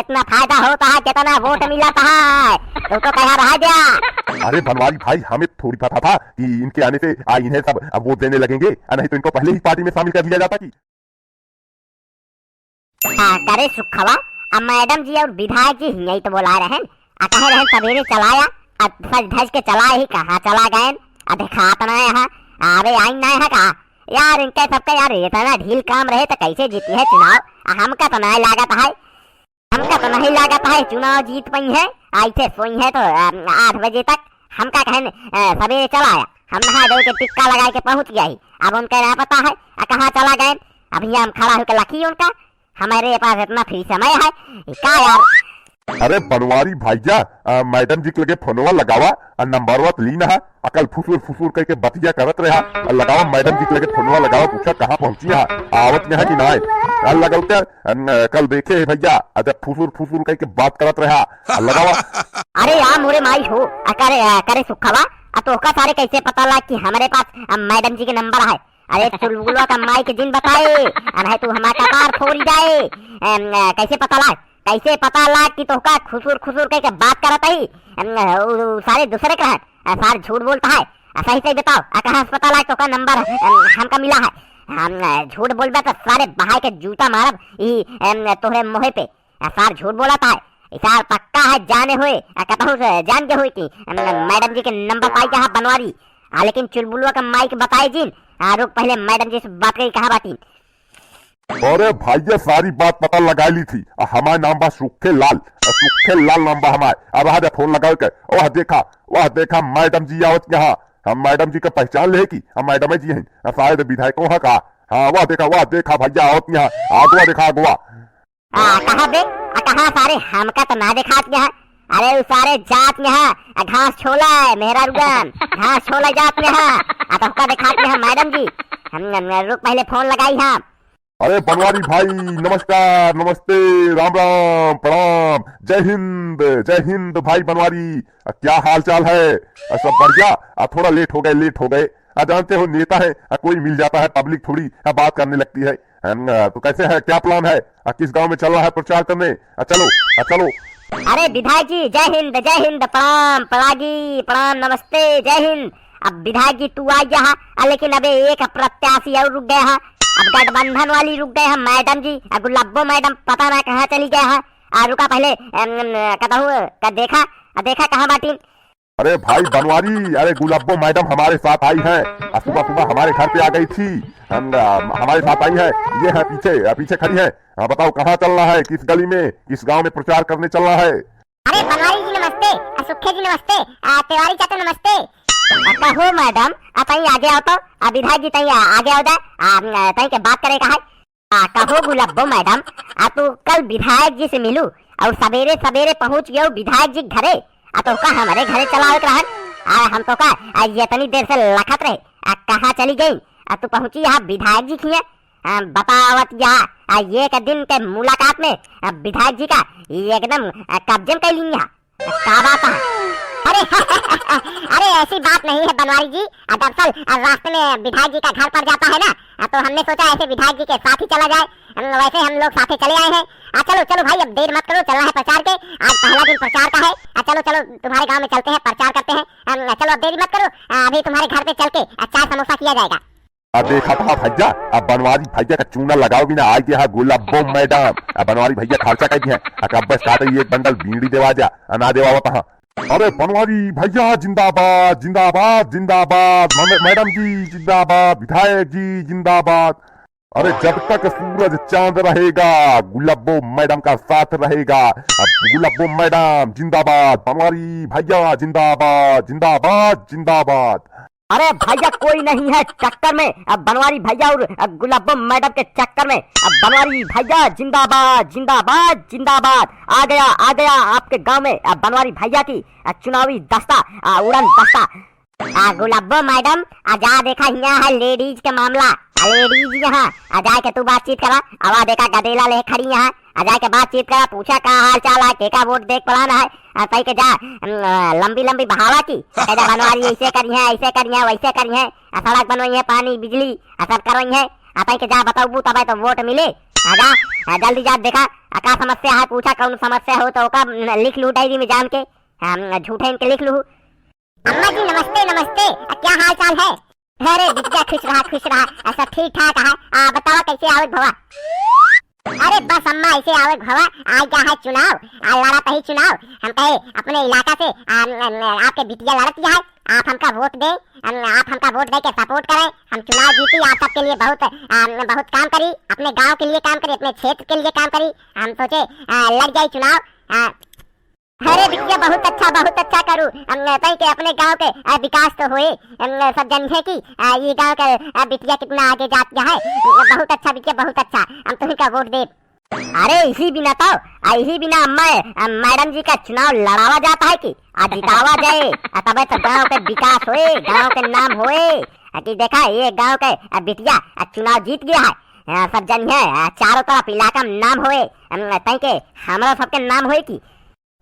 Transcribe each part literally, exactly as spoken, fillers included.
कितना फायदा होता है, कितना वोट मिलता है, तू तो कहा रहा गया। अरे बनवारी भाई, हमें थोड़ी पता था कि इनके आने से आ, इन्हें सब अब वोट देने लगेंगे, आ, नहीं तो इनको पहले ही पार्टी में शामिल कर लिया जाता कि। हाँ, करे सुखवा, अब मैडम जी और विधायक जी हियाई तो बोला रहन, आ कहे रहन सवेरे चलाया, आ सज धज के चलाए ही कहाँ चला गए, आ देखात ना यहाँ, आवे आई ना यहाँ का। यार इनके सबके यार इतना ढील काम रहे तो कैसे जीती है चुनाव, आ हमका तो ना लागत है। हमका तो नहीं लागत है चुनाव जीत पइहैं, ऐसे सोइहैं तो, अ, आठ बजे तक। हमका कहन, अ, सवेरे चला आया, हम नहा धो के टिक्का लगा के पहुँच गया ही। अब उनके ना पता है, अ, कहाँ चला गए। अब यहाँ हम खड़ा होके लखी उनका, हमारे पास इतना फ्री समय है, का यार। अरे बनवारी भैया, अ, मैडम जी के लगे फोनवा लगावा, अ, नंबरवा तो ली ना है। आ कल फुसुर फुसुर कइके बतिया करत रहा। आ लगावा मैडम जी के लगे फोनवा लगावा, पूछा कहाँ पहुँची है, आवत में है कि नाहीं। आ लगौते, अ, न, कल देखे है भैया, आ जब फुसुर फुसुर कइके बात करत रहा। आ लगावा। अरे यार मोरे माई हो, आ करे, आ करे सुखवा, आ तोहका सारे कैसे पता लाग कि हमरे पास, आ, मैडम जी के नंबर है? अरे चुलबुलवा का माई के जिन बताए, आ नहीं तू हमार कपार फोड़ी जाए। अम, आ, कैसे पता लाग? कैसे पता लाग कि तोहका खुसुर खुसुर कइके बात करत ही? अम, उ, उ सारे दूसरे के रहन। आ, सार झूठ बोलता है। आ, सही सही बताओ, आ, कहाँ से पता लाग तोहका नंबर, अम, हमका मिला है? हम, आ, झूठ बोलबे तो सारे बहाई के जूता मारब, ई, अम, तोहरे मुँहे पे। आ, सार झूठ बोलता है। ई सार पक्का है जाने हुए, आ, कतहूँ से जान के हुए कि, अम, मैडम जी के नंबर पाई कहाँ बनवारी। आ, लेकिन चुलबुलवा का माई के बताए जिन। आ, रुक पहले मैडम जी से बात करी कहाँ बाटी। अरे भैया, सारी बात पता लगा ली थी। आ, हमार नाम बा सुखे लाल। आ, सुखे लाल नाम बा हमार। अब आ जा फोन लगा के। वाह देखा, वाह देखा, मैडम जी आवत यहाँ। हम मैडम जी का पहचान ले कि हम मैडम जी हैं। आ, शायद विधायक वहाँ का। हाँ, वाह देखा, वाह देखा भैया आवत यहाँ। आगवा देखा, आगवा। आ, कहाँ बे? आ, कहाँ सारे हमका तो ना देखात यहाँ। अरे, उ सारे जात यहाँ। आ, घास छोला है, मेहरा रुगन। घास छोला जात यहाँ। आ, तोहका देखात यहाँ मैडम जी। हम, हम, रुक पहले फोन लगाई हम। अरे बनवारी भाई, नमस्कार, नमस्ते, राम राम, प्रणाम, जय हिंद, जय हिंद भाई बनवारी। आ, क्या हाल चाल है? आ, सब बढ़िया? आ, थोड़ा लेट हो गए, लेट हो गए। आ, जानते हो नेता है, आ, कोई मिल जाता है, पब्लिक थोड़ी, आ, बात करने लगती है। हम, आ, तो कैसे है, क्या प्लान है? आ, किस गांव में चलना है प्रचार करने? आ, चलो, आ, चलो। अरे विधायक जी, जय हिंद, जय हिंद, प्रणाम, पड़ागी, प्रणाम, नमस्ते, जय हिंद। अब विधायक जी तू आ गया है, आ, लेकिन अबे एक प्रत्याशी और रुक गया है। अब गठबंधन वाली रुक गए हैं मैडम जी, आ गुलाबो मैडम पता ना कहाँ चली गए हैं। आ रुका पहले, अम, अम, कतहूँ का देखा, आ देखा कहाँ बाटी। अरे भाई बनवारी, अरे गुलाबो मैडम हमारे साथ आई हैं, आ सुबह सुबह हमारे घर पे आ गई थी। हम, आ, हमारे साथ आई हैं, ये है पीछे, आ, पीछे खड़ी हैं। हाँ बताओ कहाँ चलना है, किस गली में, किस गांव में प्रचार करने चलना है? अरे बनवारी जी नमस्ते, आ, सुखे जी नमस्ते, आ, तिवारी चाचा नमस्ते। आ, कहो मैडम, आ, तई आगे आओ तो, आ, विधायक जी तई आ, आगे आओ जा, आ, आ, तई के बात करे का है। आ, कहो गुलाबो मैडम, आ, तू कल विधायक जी से मिलू और सवेरे सवेरे पहुँच गयो विधायक जी के घरे, आ, तोहका हमारे घरे चलावे के रहन, आ, हम तोहका, आ, ये इतनी देर से लखत रहे, आ, कहाँ चली गई, आ, तू पहुँची यहाँ विधायक जी खिया, आ, बतावत या, आ, एक दिन के मुलाकात में, आ, विधायक जी का एकदम, आ, कब्जे में कर ली यहाँ। का बात है? अरे, अरे, ऐसी बात नहीं है बनवारी जी। आ, दरअसल, आ, रास्ते में विधायक जी का घर पड़ जाता है ना, आ, तो हमने सोचा ऐसे विधायक जी के साथ ही चला जाए। हम, वैसे हम लोग साथे चले आए हैं। आ, चलो, चलो भाई, अब देर मत करो, चलना है प्रचार के। आज पहला दिन प्रचार का है। आ, चलो, चलो, तुम्हारे गांव में चलते हैं, प्रचार करते हैं। हम, चलो, अब देरी मत करो, आ, अभी तुम्हारे घर पे चल के, आ, चाय समोसा किया जाएगा। आ देखा था भैया, अब बनवारी भैया का चूना लगाओ बिना आ गया है गुलाबो मैडम। अब बनवारी भैया खर्चा कर दिया, अब बस कहते ही एक बंडल बीड़ी देवा जा, आ ना देवा होता है। अरे बनवारी भैया जिंदाबाद, जिंदाबाद, जिंदाबाद, मम-, मैडम जी जिंदाबाद, विधायक जी जिंदाबाद। अरे जब तक सूरज चांद रहेगा, गुलाबो मैडम का साथ रहेगा। अब गुलाबो मैडम जिंदाबाद, बनवारी भैया जिंदाबाद, जिंदाबाद, जिंदाबाद। अरे भैया कोई नहीं है टक्कर में, अब बनवारी भैया और, अ, गुलाबो मैडम के चक्कर में। अब बनवारी भैया जिंदाबाद, जिंदाबाद, जिंदाबाद। आ गया, आ गया आपके गांव में, अ, बनवारी भैया की, अ, चुनावी दस्ता, अ, उड़न दस्ता। आ गुलाबो मैडम, आ जा देखा हियां है लेडीज के मामला, आ लेडीज यहाँ, आ जाए के तू बातचीत करा, अब आ देखा गदेला ले खड़ी यहाँ, आ जाए के बातचीत करा, पूछा का हाल चाल है, केका वोट देख प्लान है, आ तई के जा, अम, लंबी लंबी बहावा की, कह जा बनवारी ऐसे करी है, ऐसे करी है, वैसे करी है, आ सड़क बनवाई है, पानी बिजली, आ सब करवाई है, आ तई के जा बताऊ तब तो वोट मिले। आजा, आ, जल्दी जा, देखा, आ, का समस्या है, पूछा, कौन समस्या हो तो ओका, न, लिख लू डायरी में जान के, हम झूठे इनके लिख लू। अम्मा जी नमस्ते, नमस्ते, आ, क्या हाल चाल है? अरे बिटिया खुश रहा, खुश रहा, आ, सब ठीक ठाक है। आ, बतावा कैसे आवत भवा? अरे बस अम्मा ऐसे आवत भवा, आज का है चुनाव, आ, लड़ा तही चुनाव, हम कहे अपने इलाका से, आ, न, न, आपके बिटिया लड़ती है, आप हमका वोट दें, हम, आप हमका वोट दे के सपोर्ट करें, हम चुनाव जीती, आप सबके लिए बहुत, आ, बहुत काम करी, अपने गांव के लिए काम करी, अपने क्षेत्र के लिए काम करी। हम सोचे, आ, लड़ जाई चुनाव। आ, अरे बिटिया बहुत अच्छा, बहुत अच्छा करू, हम, तई के अपने गांव के, आ, विकास तो होए, हम, सब जनिए कि, आ, ये गांव के, आ, बिटिया कितना आगे जात गया है। बहुत अच्छा बिटिया, बहुत अच्छा, हम तुही का वोट देब। अरे इही बिना तो, आ, इही बिना अम्मा, आ, मैडम जी का चुनाव लड़ावा जाता है कि आ जितावा जाए, आ तबे तो गांव के विकास होए, गांव के नाम होए। आ कि देखा ये गांव के, आ, बिटिया, आ, चुनाव जीत गया है। आ, सब जनिए, आ, चारों तरफ इलाका में नाम होए, अम, तई के हमरा सबके नाम होए कि।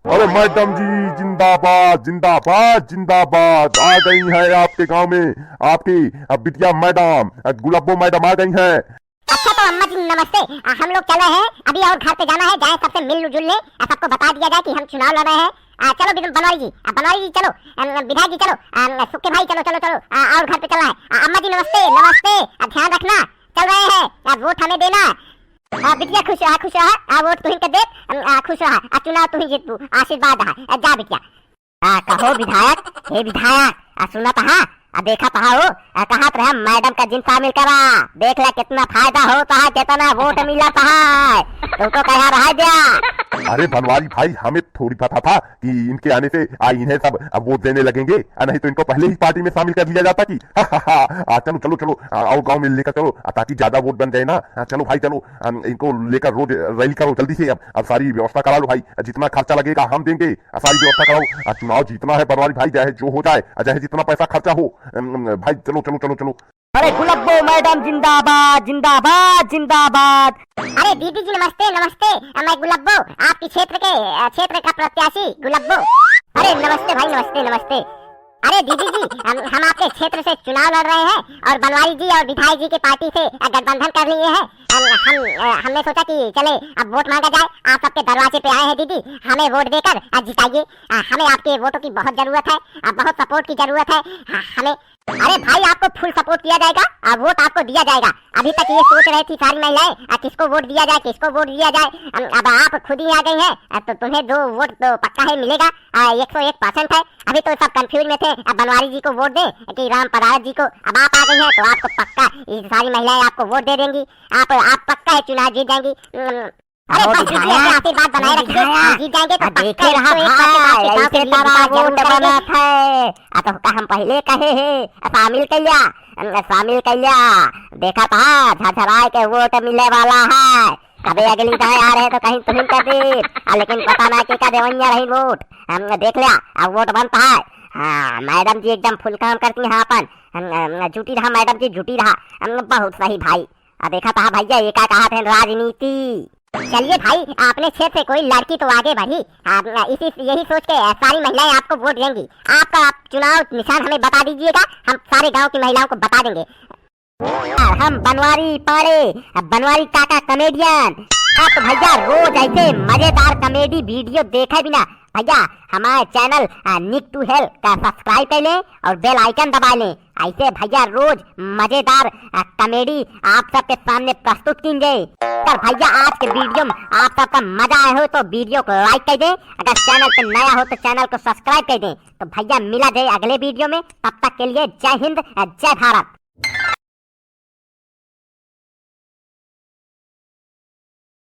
अरे मैडम जी जिंदाबाद, जिंदाबाद, जिंदाबाद। आ गई हैं आपके गांव में आपकी, आ, बिटिया मैडम, आ, गुलाबो मैडम आ गई हैं। अच्छा तो अम्मा जी नमस्ते, आ, हम लोग चल रहे हैं अभी और घर पे जाना है, जाए सबसे मिल जुल ले, आ, सबको बता दिया जाए कि हम चुनाव लड़ रहे हैं। आ, चलो बिन-, बनवारी जी, आ, बनवारी जी चलो, अम, विधायक जी चलो, अम, सुक्के भाई चलो, चलो, चलो, आ, और घर पे चलना है। आ, अम्मा जी नमस्ते, नमस्ते, आ, ध्यान रखना, चल रहे हैं, आ, वोट हमें देना। आ, बिटिया खुश रहा, खुश रहा, आ, वोट तुही के देब, अम, आ, खुश रहा, आ, चुनाव तुही जीतबू, आशीर्वाद है, आ, जा बिटिया। आ, कहो विधायक, हे विधायक, आ, सुनत हा, आ, देखत हा हो, आ, कहत रहे मैडम का जिन शामिल करा, देख ले कितना फायदा होता है, कितना वोट मिलता है, तुमको कहा रहा दिया। अरे बनवारी भाई, हमें थोड़ी पता था कि इनके आने से, आ, इन्हें सब, आ, वोट देने लगेंगे, आ, नहीं तो इनको पहले ही पार्टी में शामिल कर लिया जाता कि। आ, चलो, चलो, चलो, आ, और गांव में लेकर चलो, आ, ताकि ज्यादा वोट बन जाए ना। आ, चलो भाई, चलो, आ, इनको लेकर रोड रैली करो जल्दी से। अब, अब सारी व्यवस्था करा लो भाई, जितना खर्चा लगेगा हम देंगे। आ, सारी व्यवस्था कराओ। आ, चुनाव जीतना है बनवारी भाई, चाहे जो हो जाए, आ, चाहे जितना पैसा खर्चा हो। अम, अम, भाई चलो, चलो, चलो, चलो। अरे गुलब्बो मैडम जिंदाबाद, जिंदाबाद, जिंदाबाद। अरे दीदी जी नमस्ते, नमस्ते। अ, मैं गुलब्बो, आपके क्षेत्र के, अ, क्षेत्र का प्रत्याशी गुलब्बो। अरे नमस्ते भाई, नमस्ते, नमस्ते। अरे दीदी जी, हम, हम आपके क्षेत्र से चुनाव लड़ रहे हैं और बनवारी जी और विधायक जी की पार्टी से, अ, गठबंधन कर लिए हैं। हम, हम, अ, हमने सोचा कि चले अब वोट मांगा जाए। आप सबके दरवाजे पे आए हैं दीदी, हमें वोट देकर, अ, जिताइए। अ, हमें आपके वोटों की बहुत जरूरत है, अ, बहुत सपोर्ट की जरूरत है। अ, हमें अरे भाई, आपको फुल सपोर्ट किया जाएगा, आ, वोट आपको दिया जाएगा। अभी तक ये सोच रही थी सारी महिलाएं, आ, किसको वोट दिया जाए, किसको वोट दिया जाए। अम, अब आप खुद ही आ गई हैं, आ, तो तुम्हें जो वोट तो पक्का है मिलेगा, आ, एक सौ एक परसेंट है। अभी तो सब कंफ्यूज में थे, अब बनवारी जी को वोट दें कि राम पदारथ जी को। अब आप आ गई हैं तो आपको पक्का ये सारी महिलाएं आपको वोट दे देंगी। आप, आप पक्का है चुनाव जीत जाएंगी। अम, अरे बस दीदी, ऐसे आशीर्वाद बनाए रखिए, हम जीत जाएंगे तो पक्का एक सौ एक परसेंट आपके गाँव के लिए विकास जरूर करेंगे। आ, तो का हम पहिले कहे हे, आ, शामिल कइल्या, अम, शामिल कइल्या, देखा था, झरझराए के वोट मिले वाला है। अबे अगली दाएं आ रहे तो कहीं तुहिन कर दे, आ, लेकिन पता ना के का देवैया रही वोट। हम देख लिया, अब वोट बनता है। हाँ, मैडम जी एकदम फुल काम करती हैं अपन। हम, हम, जुटी रहा मैडम जी, जुटी रहा। हम, बहुत सही भाई। आ, देखा था भैया, ये का कहा थे राजनीति। चलिए भाई, अपने क्षेत्र से कोई लड़की तो आगे बढ़ी। आप, इसी, यही सोच के सारी महिलाएं आपको वोट देंगी। आपका आप चुनाव निशान हमें बता दीजिएगा, हम सारे गांव की महिलाओं को बता देंगे। हम बनवारी पाड़े, बनवारी काका कॉमेडियन। आप तो भैया रोज ऐसे मजेदार कॉमेडी वीडियो देखे बिना भैया हमारे चैनल, आ, निक टू हेल का सब्सक्राइब कर लें और बेल आइकन दबा लें। ऐसे भैया रोज मजेदार, आ, कॉमेडी आप सबके सामने प्रस्तुत कीन जाए। अगर भैया आज के वीडियो में आप सबका मजा आया हो तो वीडियो को लाइक कर दें, अगर चैनल पे नया हो तो चैनल को सब्सक्राइब कर दें। तो भैया मिला जाए अगले वीडियो में, तब तक के लिए जय हिंद, आ, जय भारत।